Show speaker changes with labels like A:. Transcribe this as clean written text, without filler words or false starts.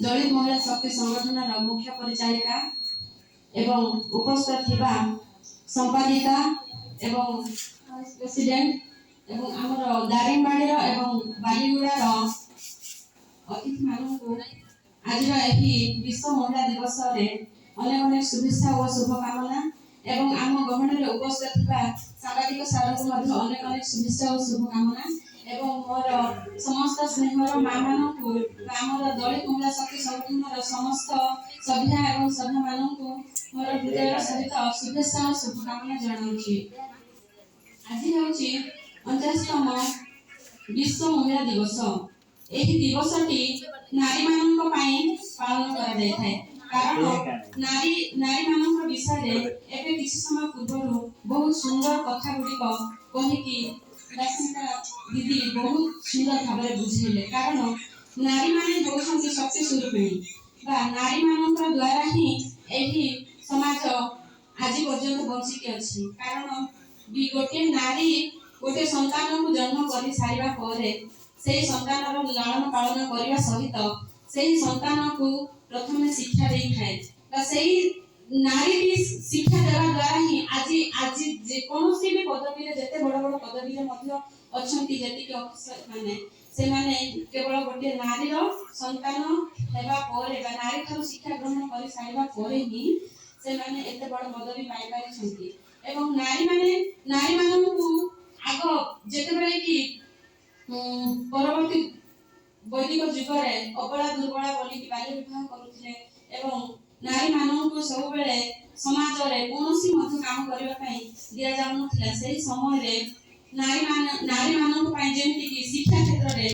A: ଦଳିତ ମହିଳା ଶକ୍ତି ସଂଗଠନର ମୁଖ୍ୟ ପରିଚାଳିକା ଏବଂ ଉପସ୍ଥିତ ଥିବା ସମ୍ପାଦିକା ଏବଂ ଭାଇସ୍ ପ୍ରେସିଡେଣ୍ଟ ଏବଂ ଆମର ଦାରିଙ୍ଗବାଡ଼ିର ଏବଂ ବାଲିଗୁଡ଼ାର ଅତିଥିମାନଙ୍କୁ ଆଜିର ଏହି ବିଶ୍ୱ ମହିଳା ଦିବସରେ ଅନେକ ଅନେକ ଶୁଭେଚ୍ଛା ଓ ଶୁଭକାମନା ଏବଂ ଆମ ଗହଣରେ ଉପସ୍ଥିତ ଥିବା ସାମ୍ବାଦିକ ସାରଙ୍କୁ ମଧ୍ୟ ଅନେକ ଅନେକ ଶୁଭେଚ୍ଛା ଓ ଶୁଭକାମନା ଏବଂ ମୋର ସମସ୍ତ ସ୍ନେହର ମା ମାନଙ୍କୁ ବା ଆମର ଦଳିତ ମହିଳା ଶକ୍ତି ସଂଗଠନର ସମସ୍ତ ସଭ୍ୟା ଏବଂ ସଭ୍ୟମାନଙ୍କୁ ମୋର ହୃଦୟର ସହିତ ଶୁଭେଚ୍ଛା ଓ ଶୁଭକାମନା ଜଣାଉଛି। ଆଜି ହେଉଛି 49ତମ ବିଶ୍ୱ ମହିଳା ଦିବସ। ଏହି ଦିବସଟି ନାରୀମାନଙ୍କ ପାଇଁ ପାଳନ କରାଯାଇଥାଏ, କାରଣ ନାରୀମାନଙ୍କ ବିଷୟରେ ଏବେ କିଛି ସମୟ ପୂର୍ବରୁ ବହୁତ ସୁନ୍ଦର କଥା ଗୁଡ଼ିକ କହିକି ରଶ୍ମିତା ଦିଦି ବହୁତ ସୁନ୍ଦର ଭାବରେ ବୁଝେଇଲେ। କାରଣ ନାରୀମାନେ ହେଉଛନ୍ତି ଶକ୍ତି ସ୍ୱରୂପିଣୀ ବା ନାରୀମାନଙ୍କର ଦ୍ୱାରା ହିଁ ଏହି ସମାଜ ଆଜି ପର୍ଯ୍ୟନ୍ତ ବଞ୍ଚିକି ଅଛି। କାରଣ ବି ଗୋଟିଏ ନାରୀ ଗୋଟିଏ ସନ୍ତାନକୁ ଜନ୍ମ କରି ସାରିବା ପରେ ସେଇ ସନ୍ତାନର ଲାଳନ ପାଳନ କରିବା ସହିତ ସେହି ସନ୍ତାନକୁ ପ୍ରଥମେ ଶିକ୍ଷା ଦେଇଥାଏ ବା ସେଇ ନାରୀଟି ଶିକ୍ଷା ଦେବା ଦ୍ୱାରା ହିଁ ଆଜି ଯେକୌଣସି ବି ପଦବୀରେ, ଯେତେ ବଡ଼ ବଡ଼ ପଦବୀରେ ମଧ୍ୟ ଅଛନ୍ତି ଯେତିକି ଅଫିସର ମାନେ, ସେମାନେ କେବଳ ଗୋଟିଏ ନାରୀର ସନ୍ତାନ ହେବା ପରେ ବା ନାରୀ ଠାରୁ ଶିକ୍ଷା ଗ୍ରହଣ କରି ସାରିବା ପରେ ହିଁ ସେମାନେ ଏତେ ବଡ଼ ପଦବୀ ପାଇପାରିଛନ୍ତି। ଏବଂ ନାରୀମାନଙ୍କୁ ଆଗ ଯେତେବେଳେ କି ପରବର୍ତ୍ତୀ ବୈଦିକ ଯୁଗରେ ଅବଳା ଦୁର୍ବଳା ବୋଲିକି ବାଲ୍ୟ ବିବାହ କରୁଥିଲେ ଏବଂ ନାରୀମାନଙ୍କୁ ସବୁବେଳେ ସମାଜରେ କୌଣସି ମଧ୍ୟ କାମ କରିବା ପାଇଁ ଦିଆଯାଉନଥିଲା, ସେହି ସମୟରେ ନାରୀମାନଙ୍କ ପାଇଁ ଯେମିତିକି ଶିକ୍ଷା କ୍ଷେତ୍ରରେ